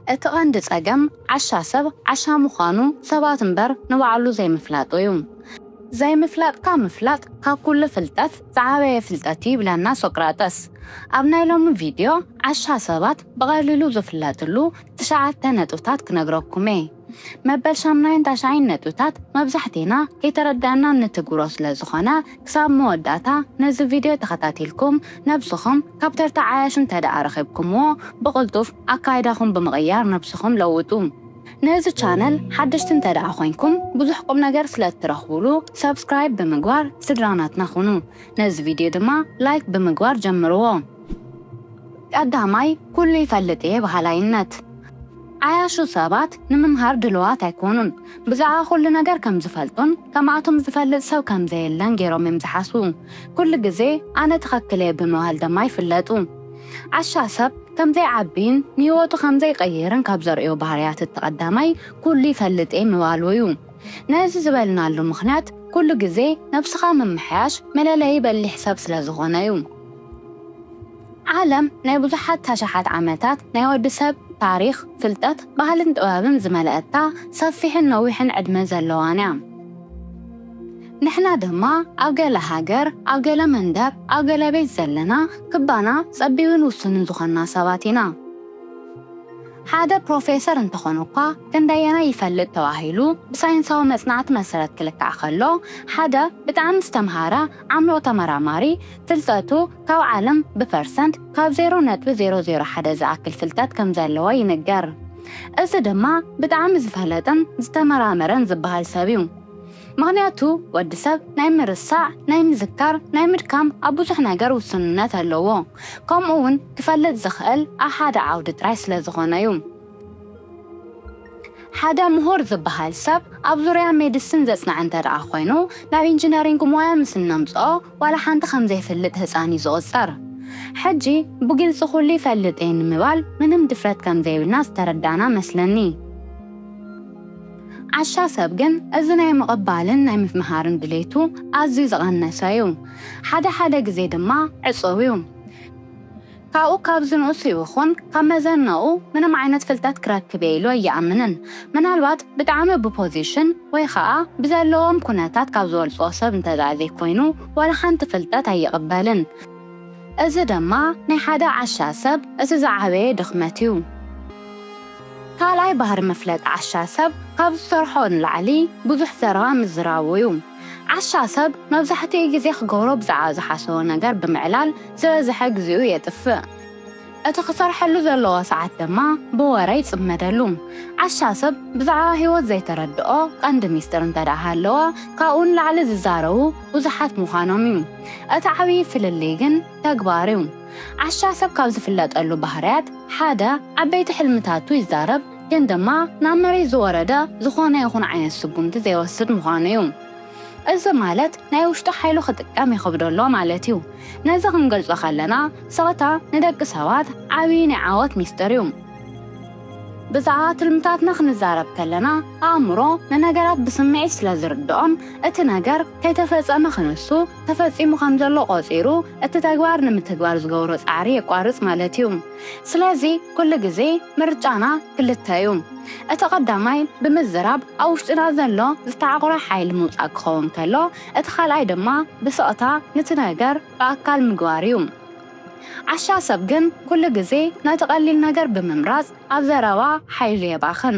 እቲ ቀንዲ ጸገም ዓሻ ሰብ ዓሻ ምዃኑ ሰባት እምበር ንባዕሉ ዘይምፍላጡ እዩ። ዘይምፍላጥካ ምፍላጥ ካብ ኩሉ ፍልጠት ዝዓበየ ፍልጠት እዩ ይብለና ሶቅራጠስ። ኣብ ናይ ሎሚ ቪድዮ ዓሻ ሰባት ብቐሊሉ ዝፍለጥሉ ትሽዓተ ነጥብታት ክነግረኩም እየ። መበል ሻምናይን ታሽዓይን ነጥብታት መብዛሕቴና ከይተረዳእና እንትግብሮ ስለ ዝኾነ ክሳብ መወዳእታ ነዚ ቪድዮ ተኸታቲልኩም ነብስኹም ካብ ተርታ ዓያሹ እንተ ደኣ ረኺብኩምዎ ብቕልጡፍ ኣካይዳኹም ብምቕያር ነብስኹም ለውጡ። ነዚ ቻነል ሓደሽቲ እንተ ደኣ ኮይንኩም ብዙሕ ቁም ነገር ስለ እትረኽቡሉ ሰብስክራይብ ብምግባር ስድራ ናትና ኩኑ። ነዚ ቪድዮ ድማ ላይክ ብምግባር ጀምርዎ። ቀዳማይ፣ ኩሉ ይፈልጥ እየ በሃላይነት። ዓያሹ ሰባት ንምምሃር ድልዋት ኣይኮኑን። ብዛዕባ ኩሉ ነገር ከም ዝፈልጡን ከምኣቶም ዝፈልጥ ሰብ ከም ዘየለን ገይሮም እዮም ዝሓስቡ። ኩሉ ግዜ ኣነ ትኽክል እየ ብምባል ድማ ይፍለጡ። ዓሻ ሰብ ከም ዘይዓብይን ንህይወቱ ከም ዘይቀይርን ካብ ዘርእዮ ባህርያት እቲ ቀዳማይ ኩሉ ይፈልጥ እየ ምባሉ እዩ። ነዚ ዝበልናሉ ምኽንያት ኩሉ ግዜ ነብስኻ ምምሕያሽ መለለዪ በሊሕ ሰብ ስለ ዝኾነ እዩ። ዓለም ናይ ብዙሓት ኣሽሓት ዓመታት ናይ ወዲ ሰብ ታሪኽ፣ ፍልጠት፣ ባህልን ጥበብን ዝመልአታ ሰፊሕን ነዊሕን ዕድመ ዘለዋን እያ። ንሕና ድማ ኣብ ገለ ሃገር፣ ኣብ ገለ መንደር፣ ኣብ ገለ ቤት ዘለና ክባና ጸቢብን ውሱንን ዝኾንና ሰባት ኢና። ሓደ ፕሮፌሰር እንተኾነ እኳ ክንደየናይ ይፈልጥ ተባሂሉ ብሳይንሳዊ መጽናዕቲ መሰረት ክልካዕ ከሎ፣ ሓደ ብጣዕሚ ዝተምሃረ ዓሚቕ ተመራማሪ ፍልጠቱ ካብ ዓለም ብፐርሰንት ካብ ዜሮ ነጥቢ ዜሮ ዜሮ ሓደ ዝኣክል ፍልጠት ከም ዘለዎ ይንገር። እዚ ድማ ብጣዕሚ ዝፈለጠን ዝተመራመረን ዝበሃል ሰብ እዩ። ምኽንያቱ ወዲ ሰብ ናይ ምርሳዕ፣ ናይ ምዝካር፣ ናይ ምድካም ኣብ ብዙሕ ነገር ውስንነት ኣለዎ። ከምኡ እውን ክፈልጥ ዝኽእል ኣብ ሓደ ዓውዲ ጥራይ ስለ ዝኾነ እዩ። ሓደ ምሁር ዝበሃል ሰብ ኣብ ዙርያ ሜዲስን ዘጽንዕ እንተ ደኣ ኮይኑ ናብ ኢንጂነሪንግ ሞያ ምስ እነምጽኦ ዋላ ሓንቲ ከም ዘይፈልጥ ህጻን እዩ ዝቑጸር። ሕጂ ብግልጺ ኩሉ ይፈልጥ እየ ንምባል ምንም ድፍረት ከም ዘይብልና ዝተረዳእና መስለኒ። ዓሻ ሰብ ግን እዚ ናይ ምቕባልን ናይ ምምሃርን ድሌቱ ኣዝዩ ዝቐነሰ እዩ። ሓደ ሓደ ግዜ ድማ ዕጹው እዩ። ካብኡ ካብ ዝንእሱ ይኹን ካብ መዘናኡ ምንም ዓይነት ፍልጠት ክረክብ እየ ኢሉ ኣይኣምንን። ምናልባት ብጣዕሚ ብፖዚሽን ወይ ኸኣ ብዘለዎም ኩነታት ካብ ዝበልጽዎ ሰብ እንተ ደኣ ዘይኮይኑ ዋላ ሓንቲ ፍልጠት ኣይቕበልን። እዚ ድማ ናይ ሓደ ዓሻ ሰብ እቲ ዝዓበየ ድኽመት እዩ። ካልኣይ ባህሪ መፍለጢ ዓሻ ሰብ ካብ ዝሰርሖ ንላዕሊ ብዙሕ ዘረባ ምዝራቡ እዩ። ዓሻ ሰብ መብዛሕትኡ ግዜ ክገብሮ ብዛዕባ ዝሓሰቦ ነገር ብምዕላል ዝበዝሐ ግዜኡ የጥፍእ። እቲ ክሰርሐሉ ዘለዎ ሰዓት ድማ ብወረ ይጽመደሉ። ዓሻ ሰብ ብዛዕባ ህይወት ዘይተረድኦ ቀንዲ ሚስጥር እንተ ደኣ ሃለወ ካብኡ ንላዕሊ ዝዛረቡ ብዙሓት ምዃኖም እዩ። እቲ ዓብዪ ፍልልይ ግን ተግባር እዩ። ዓሻ ሰብ ካብ ዝፍለጠሉ ባህርያት ሓደ ዓበይቲ ሕልምታቱ ይዛረብ ግን ድማ ናብ መሬት ዝወረደ ዝኾነ ይኹን ዓይነት ስጉምቲ ዘይወስድ ምዃኑ እዩ። እዚ ማለት ናይ ውሽጡ ሓይሉ ክጥቀም ይኸብዶ ኣሎ ማለት እዩ። ነዚ ክንገልጾ ከለና ስቕታ ንደቂ ሰባት ዓብዪ ናይ ዓወት ሚስጥር እዩ። ብዛዕባ ትልምታትና ክንዛረብ ከለና ኣእምሮ ንነገራት ብስምዒት ስለ ዝርድኦም እቲ ነገር ከይተፈጸመ ክንሱ ተፈጺሙ ከም ዘሎ ቆጺሩ እቲ ተግባር ንምትግባር ዝገብሮ ጻዕሪ የቋርጽ ማለት እዩ። ስለዚ ኩሉ ግዜ ምርጫና ክልተ እዩ። እቲ ቀዳማይ ብምዝራብ ኣብ ውሽጥና ዘሎ ዝተዓቑረ ሓይሊ ምውጻእ ክኸውን ከሎ እቲ ካልኣይ ድማ ብስቕታ ነቲ ነገር ብኣካል ምግባር እዩ። ዓሻ ሰብ ግን ኩሉ ግዜ ነቲ ቀሊል ነገር ብምምራጽ ኣብ ዘረባ ሓይሉ የባኽን።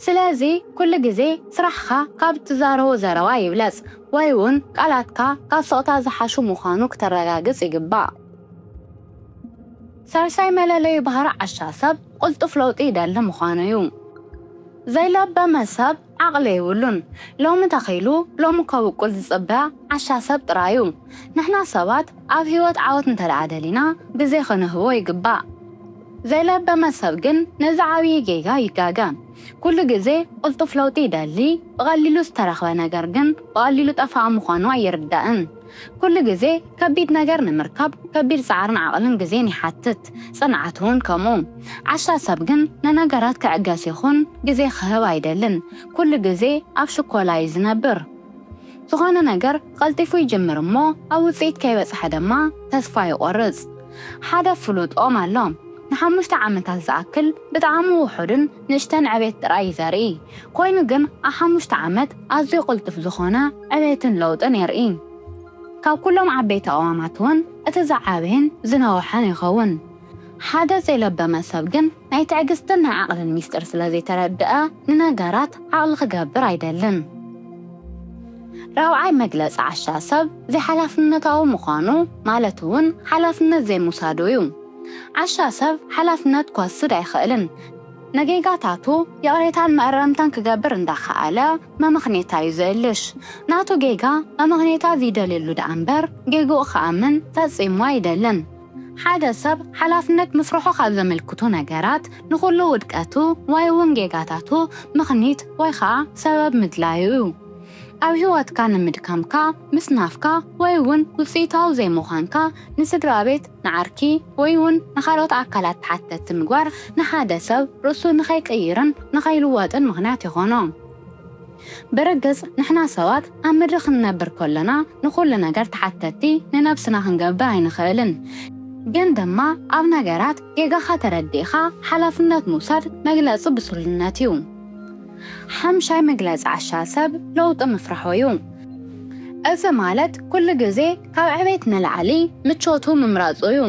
ስለዚ ኩሉ ግዜ ስራሕኻ ካብ እትዛረቦ ዘረባ ይብለጽ ወይ እውን ቃላትካ ካብ ስቕታ ዝሓሹ ምዃኑ ክተረጋግጽ ይግባእ። ሳልሳይ መለለዩ ባህሪ ዓሻ ሰብ ቅልጡፍ ለውጢ ይደሊ ምዃኑ እዩ። ዘይለበመ ሰብ ዓቕሊ የብሉን። ሎሚ ተኺሉ ሎሚ ከብቁል ዝጽበ ዓሻ ሰብ ጥራይ እዩ። ንሕና ሰባት ኣብ ህይወት ዓወት እንተ ደኣ ደሊና ግዜ ክንህቦ ይግባእ። ዘይለበመ ሰብ ግን ነዚ ዓብዪ ጌጋ ይጋገ። ኩሉ ግዜ ቅልጡፍ ለውጢ ይደሊ፣ ብቐሊሉ ዝተረኽበ ነገር ግን ብቐሊሉ ጠፋኢ ምዃኑ ኣይርዳእን። ኩሉ ግዜ ከቢድ ነገር ንምርካብ ከቢድ ጻዕርን ዓቕልን ግዜን ይሓትት፣ ጽንዓት እውን ከምኡ። ዓሻ ሰብ ግን ንነገራት ክዕገስ ይኹን ግዜ ክህብ ኣይደልን። ኩሉ ግዜ ኣብ ሽኮላ እዩ ዝነብር። ዝኾነ ነገር ቀልጢፉ ይጅምር እሞ ኣብ ውጽኢት ከይበጽሐ ድማ ተስፋ ይቖርጽ። ሓደ ፍሉጥ ኦም ኣሎ። ሓሙሽተ ዓመታት ዝኣክል ብጣዕሚ ውሑድን ንእሽተን ዕቤት ጥራይ እዩ ዘርኢ። ኮይኑ ግን ኣብ ሓሙሽተ ዓመት ኣዝዩ ቅልጡፍ ዝኾነ ዕቤትን ለውጥን የርኢ። ካብ ኩሎም ዓበይቲ ኣእዋማት እውን እቲ ዝዓበየን ዝነውሐን ይኸውን። ሓደ ዘይለበመ ሰብ ግን ናይ ትዕግስትን ናይ ዓቕልን ሚስጥር ስለ ዘይተረድአ ንነገራት ዓቕሊ ክገብር ኣይደልን። ራብዓይ መግለጺ ዓሻ ሰብ ዘይሓላፍነታዊ ምዃኑ ማለት እውን ሓላፍነት ዘይምውሳዱ እዩ። ዓሻ ሰብ ሓላፍነት ክወስድ ኣይኽእልን። ንጌጋታቱ ይቕሬታን መእረምታን ክገብር እንዳኸኣለ መመኽኔታ እዩ ዝእልሽ። ናቱ ጌጋ መመኽኔታ ዝይደልየሉ ደኣ እምበር ጌግኡ ክኣምን ፈጺሙ ኣይደልን። ሓደ ሰብ ሓላፍነት ምስርሑ ካብ ዘመልክቱ ነገራት ንኹሉ ውድቀቱ ወይ እውን ጌጋታቱ ምኽኒት ወይ ኸዓ ሰበብ ምድላዩ እዩ። ኣብ ህይወትካ ንምድካምካ፣ ምስናፍካ ወይ እውን ውፅኢታዊ ዘይምዃንካ ንስድራ ቤት፣ ንዓርኪ ወይ እውን ንኻልኦት ኣካላት ተሓተቲ ምግባር ንሓደ ሰብ ርእሱ ንኸይቅይርን ንኸይልወጥን ምኽንያት ይኾኖ። ብርግጽ ንሕና ሰባት ኣብ ምድሪ ክንነብር ከለና ንኹሉ ነገር ተሓተቲ ንነብስና ክንገብር ኣይንኽእልን። ግን ድማ ኣብ ነገራት ጌጋኻ ተረዲእኻ ሓላፍነት ምውሳድ መግለጺ ብሱልነት እዩ። ሓምሻይ መግለጺ ዓሻ ሰብ ለውጢ ምፍራሑ እዩ። እዚ ማለት ኩሉ ግዜ ካብ ዕቤት ንላዕሊ ምቾቱ ምምራጹ እዩ።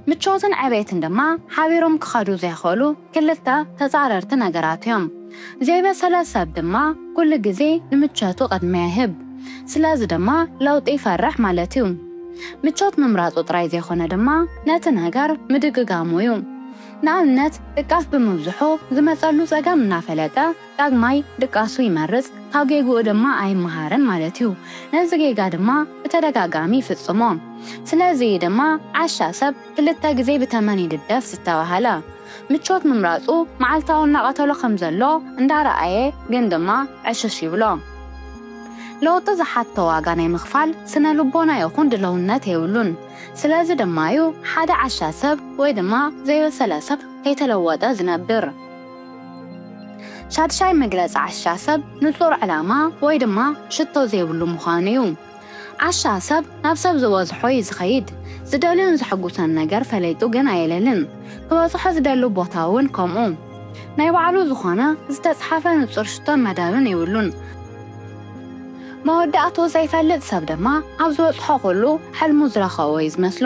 ምቾትን ዕቤትን ድማ ሓቢሮም ክኸዱ ዘይኽእሉ ክልተ ተጻረርቲ ነገራት እዮም። ዘይበሰለ ሰብ ድማ ኩሉ ግዜ ንምቾቱ ቅድሚያ ይህብ። ስለዚ ድማ ለውጢ ይፈርሕ ማለት እዩ። ምቾት ምምራጹ ጥራይ ዘይኮነ ድማ ነቲ ነገር ምድግጋሙ እዩ። ንኣብነት ድቃስ ብምብዝሑ ዝመጸሉ ጸገም እናፈለጠ ዳግማይ ድቃሱ ይመርጽ፣ ካብ ጌግኡ ድማ ኣይመሃርን ማለት እዩ። ነዚ ጌጋ ድማ ብተደጋጋሚ ይፍጽሞ። ስለዚ ድማ ዓሻ ሰብ ክልተ ግዜ ብተመን ይድደፍ ዝተባህለ። ምቾት ምምራጹ መዓልታዊ እናቐተሎ ከም ዘሎ እንዳረኣየ ግን ድማ ዕሽሽ ይብሎ። ለውጢ ዝሓቶ ዋጋ ናይ ምኽፋል ስነ ልቦና ይኹን ድለውነት የብሉን። ስለዚ ድማ እዩ ሓደ ዓሻ ሰብ ወይ ድማ ዘይበሰለ ሰብ ከይተለወጠ ዝነብር። ሻድሻይ መግለጺ ዓሻ ሰብ ንጹር ዕላማ ወይ ድማ ሽቶ ዘይብሉ ምዃኑ እዩ። ዓሻ ሰብ ናብ ሰብ ዝበዝሖ እዩ ዝኸይድ። ዝደልዮን ዘሐጉሶን ነገር ፈለይጡ ግን ኣየለልን። ክበጽሖ ዝደሊ ቦታ እውን ከምኡ። ናይ ባዕሉ ዝኾነ ዝተጽሓፈ ንጹር ሽቶን መደብን የብሉን። መወዳእትኡ ዘይፈልጥ ሰብ ድማ ኣብ ዝበጽሖ ኩሉ ሕልሙ ዝረኸቦ እዩ ዝመስሎ።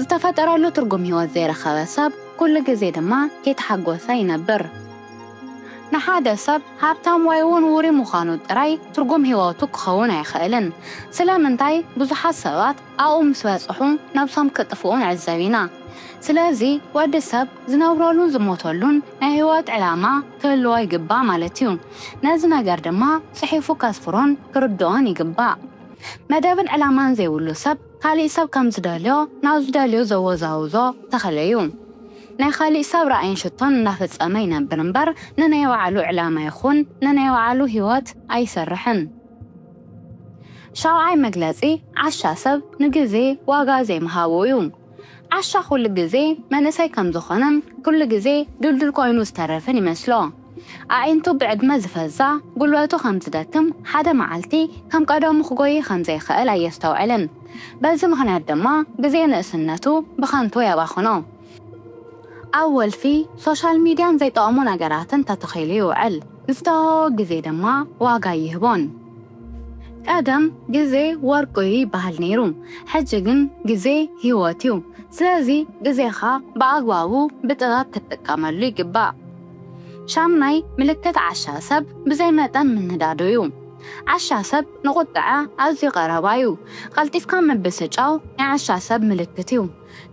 ዝተፈጠረሉ ትርጉም ህይወት ዘይረኸበ ሰብ ኩሉ ግዜ ድማ ከይተሓጎሰ ይነብር። ንሓደ ሰብ ሃብታም ወይ እውን ውሩይ ምዃኑ ጥራይ ትርጉም ህይወቱ ክኸውን ኣይኽእልን። ስለምንታይ ብዙሓት ሰባት ኣብኡ ምስ በጽሑ ነብሶም ክጥፍኡ ንዕዘብ ኢና። ስለዚ ወዲ ሰብ ዝነብረሉን ዝሞተሉን ናይ ህይወት ዕላማ ክህልዎ ይግባእ ማለት እዩ። ነዚ ነገር ድማ ጽሒፉ ከስፍሮን ክርድኦን ይግባእ። መደብን ዕላማን ዘይብሉ ሰብ ካሊእ ሰብ ከም ዝደልዮ ናብ ዝደልዮ ዘወዛውዞ ተኽሊ እዩ። ናይ ካሊእ ሰብ ራእይን ሽቶን እናፈጸመ ይነብር እምበር ንናይ ባዕሉ ዕላማ ይኹን ንናይ ባዕሉ ህይወት ኣይሰርሕን። ሻውዓይ መግለጺ ዓሻ ሰብ ንግዜ ዋጋ ዘይምሃቡ እዩ። ዓሻ ኩሉ ግዜ መንእሰይ ከም ዝኾነን ኩሉ ግዜ ድልዱል ኮይኑ ዝተረፍን ይመስሎ። ኣዒንቱ ብዕድመ ዝፈዛ፣ ጉልበቱ ከም ዝደክም፣ ሓደ መዓልቲ ከም ቀደሙ ክጎዪ ከም ዘይኽእል ኣየስተውዕልን። በዚ ምኽንያት ድማ ግዜ ንእስነቱ ብኸንቱ የባኽኖ። ኣብ ወልፊ፣ ሶሻል ሚድያን ዘይጠቕሙ ነገራትን ተተኺሉ ይውዕል። ዝተዋህቦ ግዜ ድማ ዋጋ ይህቦን። ቀደም ግዜ ወርቂ እዩ ይበሃል ነይሩ። ሕጂ ግን ግዜ ህይወት እዩ። ስለዚ ግዜኻ ብኣግባቡ ብጥበብ ክትጥቀመሉ ይግባእ። ሻምናይ ምልክት ዓሻ ሰብ ብዘይ መጠን ምንዳዱ እዩ። ዓሻ ሰብ ንቁጥዐ ኣዝዩ ቀረባ እዩ። ቀልጢፍካ ምብስጫው ናይ ዓሻ ሰብ ምልክት እዩ።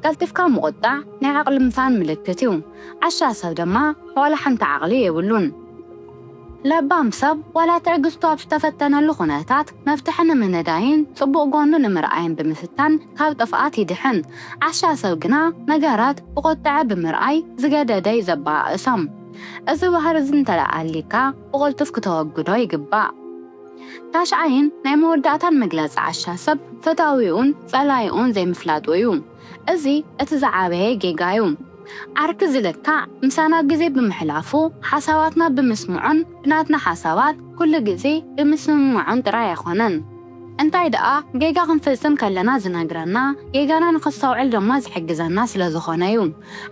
ቀልጢፍካ ምቁጣዕ ናይ ዓቕሊ ምሳን ምልክት እዩ። ዓሻ ሰብ ድማ ዋላ ሓንቲ ዓቕሊ የብሉን። ለባም ሰብ ዋላ ትዕግስቱ ኣብ ዝተፈተነሉ ኩነታት መፍትሒ ንምንዳይን ጽቡቕ ጎኑ ንምርኣይን ብምፍታን ካብ ጥፍኣት ይድሕን። ዓሻ ሰብ ግና ነገራት ብቁጥዐ ብምርኣይ ዝገደደ እዩ ዘበኣእሶም። እዚ ባህሪ እዚ እንተደኣ ኣሊካ ብቕልጡፍ ክተወግዶ ይግባእ። ታሽዓይን ናይ መወዳእታን መግለጺ ዓሻ ሰብ ፈታዊኡን ጸላኢኡን ዘይምፍላጡ እዩ። እዚ እቲ ዝዓበየ ጌጋ እዩ። ዓርኪ ዝልካዕ ምሳና ግዜ ብምሕላፉ፣ ሓሳባትና ብምስምዑን ብናትና ሓሳባት ኩሉ ግዜ ብምስምምዖን ጥራይ ኣይኮነን። እንታይ ደኣ ጌጋ ክንፍጽም ከለና ዝነግረና፣ ጌጋና ንኸስተውዕል ድማ ዝሕግዘና ስለ ዝኾነ እዩ።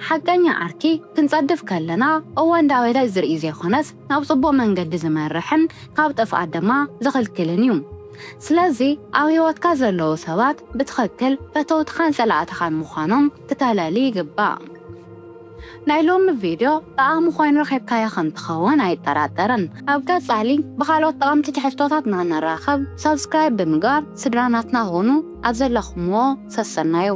ሓቀኛ ዓርኪ ክንጸድፍ ከለና እወ እንዳበለ ዝርኢ ዘይኮነስ ናብ ጽቡቕ መንገዲ ዝመርሕን ካብ ጥፍኣት ድማ ዝኽልክልን እዩ። ስለዚ ኣብ ህይወትካ ዘለዉ ሰባት ብትኽክል ፈተውትኻን ጸላእትኻን ምዃኖም ክተለሊ ይግባእ። ናይ ሎሚ ቪድዮ ጠቓሚ ኮይኑ ረኺብካዮ ከም ትኸውን ኣይጠራጠርን። ኣብ ቀጻሊ ብኻልኦት ጠቐምቲ ትሕዝቶታት ንኽንራኸብ ሳብስክራይብ ብምግባር ስድራ ናትና ኹኑ። ኣብ ዘለኹምዎ ሰሰናዩ።